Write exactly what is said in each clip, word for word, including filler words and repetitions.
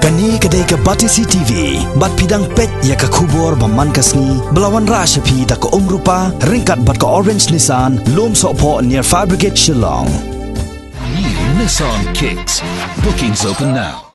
Kane ka dei ka Batesi T V, bad phi dang peit ïa ka khubor ba man ka sngi, ba la wanrah sha phi da ka Umrupa, ryngkat bad ka Orange Nissan, Lum Sohphoh near Fire Brigade Shillong. New Nissan Kicks. Bookings open now.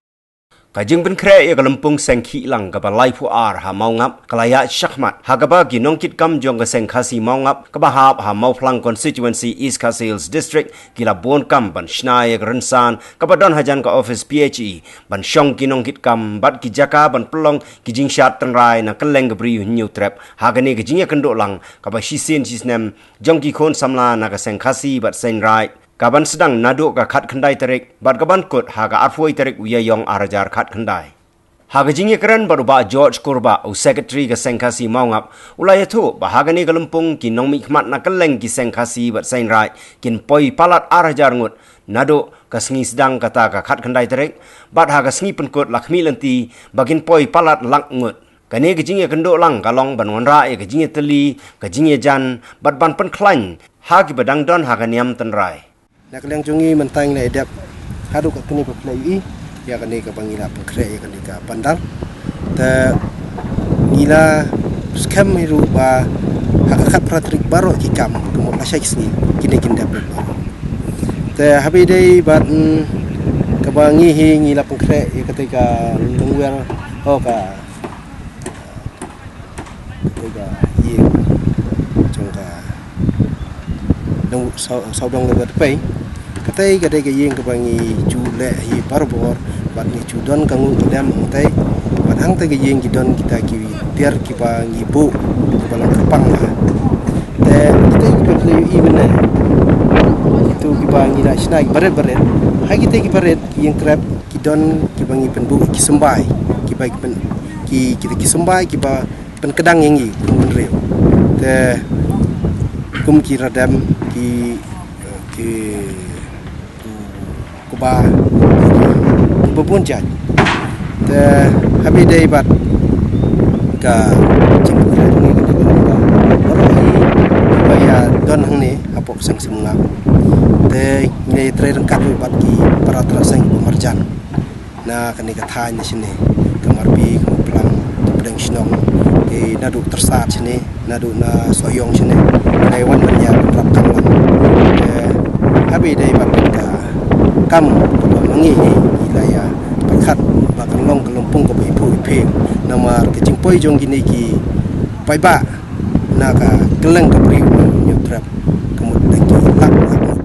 Ka jingpynkhreh ïa ka lympung seng khih lang kaba laiphew ar ha Mawngap ka la ïaid shakhmat, ha kaba ki nongkitkam jong ka seng Khasi Mawngap kaba hap ha Mawphlang Constituency, East Khasi Hills District, ki la bun kam ban shna ïa ka rynsan kaba don hajan ka office P H E ban shong ki nongkitkam bad ki jaka ban pynlong ki jingshad tynrai na kylleng ka Bri u Hynñiewtrep ha kane ka jingïakynduh lang kaba shisien shisnem jong ki khun samla na ka seng Khasi bad seng Raid, kaban sdang naduh ka khatkhyndai tarik bad kaban kut ha ka arphew tarik u Ïaïong ar hajar khatkhyndai. Ha ka jingïakren bad u Bah George Kurbah, u Secretary ka seng Khasi Mawngap, u la ïathuh ba ha kane ka lympung ki nongmihkhmat na kylleng ki seng Khasi bad seng Raid kin poi palat ar hajar ngut naduh ka sngi sdang kata ka khatkhyndai tarik, bad ha ka sngi pynkut la khmih lynti ba kin poi palat lak ngut. Kane ka jingïakynduh lang ka long ban wanrah ïa ka jingïatylli, ka jingïajan bad ban pynkhlaiñ ha kiba dang don ha ka niam tynrai. Na ka liang jong ngi mynta ngi la ïadep haduh katne ba phi la ïohi ïa kane kaba ngi la pynkhreh ïa kane ka pandal. Te ngi la skhem hi ruh ba ha ka khatphra tarik baroh ki kam, ka mut lashai sngi, kine kin dep lut baroh. Te haba ïadei bad, mm, kaba ngi hi ngi la pynkhreh ïa kata ka longwer, oh, ka Te ka ïing jong ka dong saw, saw dong lada tepei. Katei ka dei ka ïing kaba ngi ju leh hi barabor bad ngi ju don ka nguh ki dem hangtei. Bad hangtei ka ïing ki don kita ki tiar kiba ngi buh kiba long kyrpang ha. Te kitei kiba phi la ïohi mynne, itu kiba ngi la shna ki barit barit. Ha kitei ki barit ki ïing krep ki don kiba ngi pynbuh ki symbai, kiba ki pyn, ki, ki, ki symbai kiba pynkdang ïa ngi kum u bynriew. Te kum ki radem ki, ki, kiba, kiba bun jait. Te haba ïadei bad ka jingpynrem ngi ka dei ba baroh hi kiba ïa don hangne hapoh seng Mawngap. Te ngi la ïatrei ryngkat bad ki para trai seng ba marjan na kane ka thaiñ na shane, ka Marbi, ka Mawphlang, ka Pdeng Shnong, te naduh Tyrsad shane, naduh na Sohiong shane, ngi wan ban ïa rap kam lang. Te haba ïadei bad ka kam kaba ma ngi ngi la ïa pyrkhat ba kan long ka lympung kaba iphuh iphieng, namar ka jingpoi jong kine ki paidbah na ka kylleng ka Bri u Hynñiewtrep ka mut da ki lak lak ngut.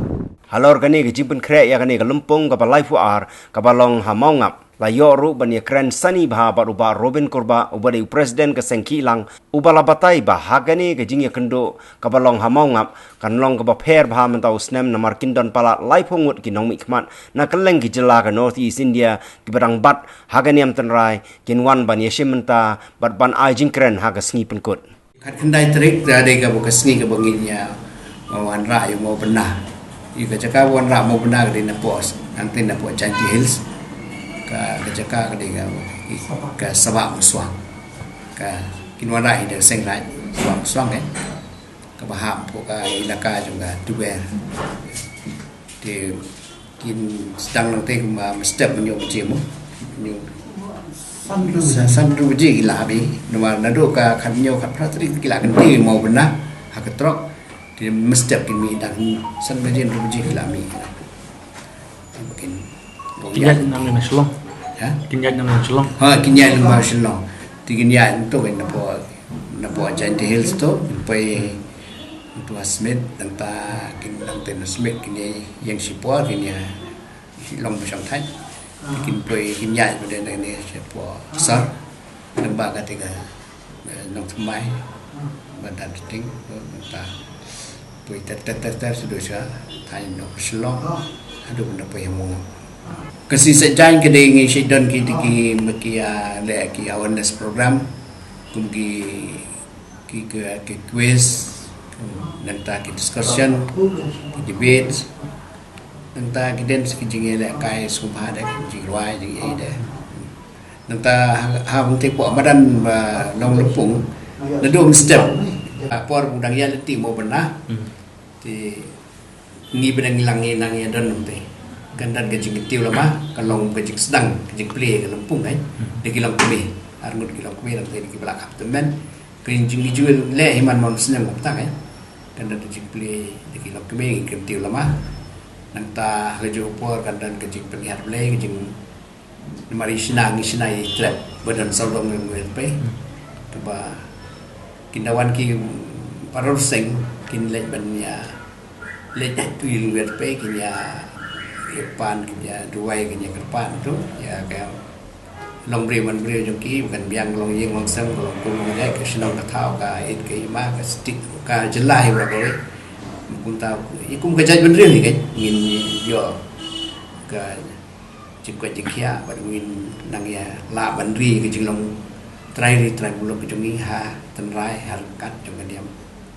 Halor kane ka jingpynkhreh ïa kane ka lympung kaba laiphew ar kaba long ha Mawngap, la ïoh ruh ban ïakren sani bha bad u Bah Robin Kurbah uba dei u President ka seng Khih Lang, uba la batai ba ha kane ka jingïakynduh kaba long ha Mawngap kan long kaba pher bha mynta u snem namar kin don palat laiphew ngut ki nongmihkhmat na kylleng ki jylla ka North East India kiba dang bat ha ka niam tynrai, kin wan ban ïashim bynta bad ban ai jingkren ha ka sngi pynkut. Khatkhyndai tarik ka dei kaba ka sngi kaba ngin ïa, uh, wanrah ïa u mawbynna. Ïa ka jaka ba wanrah mawbynna ka dei napoh, hangtei napoh Jaintia Hills. Ka, ka jaka ka dei ka, ka Sabah Mawswang. Ka kin wanrah hi da ka seng Raid Sabah Mawswang, eh. Kaba hap hapoh ka ilaka jong ka Tuber. Te kin sdang nangtei kumba mynstep hynñiew baje mo. Hynñiew. San, san hynriew baje ki la hap hi. Namar naduh ka khathynñiew khatphra tarik ki la kyntiew mawbynna ha ka trok. Te mynstep kin mih dang san baje hynriew baje ki la mih. Kin ïaid nangne na Shillong. Ha? Kin ïaid nangne na Shillong. Ha, kin ïaid nangne na Shillong. Te kin ïaid nangto kin napoh, napoh Jaintia Hills to, kin poi nangto ha Smit, nangta kin nangtei na Smit kin ïeng shipor kin ïa long ba shong thait. Kin poi kin ïaid ba dei nangne shipor Sor. Lyngba kata ka, eh, Nongthymmai, ba dang ting, eh, nangta poi ter ter ter ter shaduh sha thaiñ na Shillong, haduh ban da poi ha Mawngap. Ka sngi Saitjaiñ ka dei ngi shu don ki, ki, ki, ah, leh ki awareness program, kum ki, ki, ki, ki quiz, nangta ki discussion, ki debate, nangta ki dance, ki jingïalehkai sngewbha de, ki jingrwai, jingïadei de. Nangta ha, ha hangtei hapoh madan ba long lympung, naduh mynstep, ha por ba dang ïaid lynti mawbynna. Hmm. Te ngi ba dang ngi lang ngi nang ïa don nangtei. Kan don ka jingkyntiew lama, ka long ka jingsdang, ka jingplie, ka lympung, eh. Da ki longkmie, arngut ki longkmie, longkmie, da ki ba la kham tymmen. Ka jing, jingkyntiew leh hi man mon snem ngam tang, eh. Kan don ka jingplie, da ki longkmie, jingkyntiew lama. Nangta, ha kajuh ka por, kan don ka jingpynhiar Blei, ka jing, namar i shna, ngi shna i trep, ba don sawdong ngi ngwet pe. Kaba, kin da wan ki, paror seng, kin leit ban ïa, leit tu i ngwet pe, kin ïa, ïa pan, kin ïa duwai, kin ïa kyrpad tu, ïa ka, long briew man briew jong ki, kan biang long ïing long sem, long kum long jait, ka shnong ka thaw, ka it ka ima, ka state, ka jylla hi baroh kawei. Kumta, i kum ka jaitbynriew hi kan, ngin ïoh, ka, jingkoit jingkhiah, bad ngin nang ïa, lah ban ri, ka jinglong, trai ri, trai muluk ka jong ngi ha, tynrai, ha ryngkat, jong ka niam.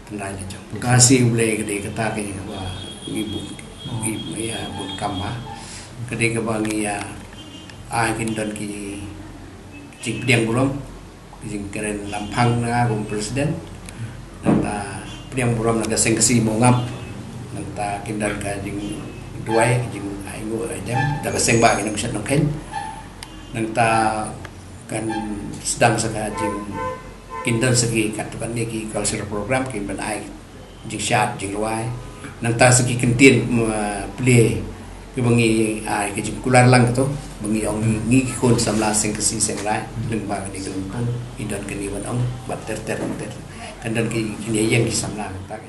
Tynrai la jong. Ka sngi U Blei ka dei kata ka ïing kaba ngi bun, ngi, ïa, bun kam ha. Ka dei kaba ngi ïa, ai kin don ki jingpdiang burom, ki jingkren lamphang na nga kum president. Nangta pdiang burom na ka seng Khasi Mawngap. Nangta kin don ka jingduwai, ka jingainguh aidem. Da ka seng ba ki nongshad nongkheiñ. Nangta kan sdang sa ka jing, kin don sa ki katto katne ki cultural program, kin ban ai jingshad, jingrwai. Nangta sa ki kyntien, mm, plie, kiba ngi ai ka jingkular lang kato, ba ngi ong ngi, ngi ki khun samla seng Khasi seng Raid, lyngba kane ka lympung, ngi don kane ban ong, bad ter ter ter. Kan don ki, kine ïeng ki samla nangta ka.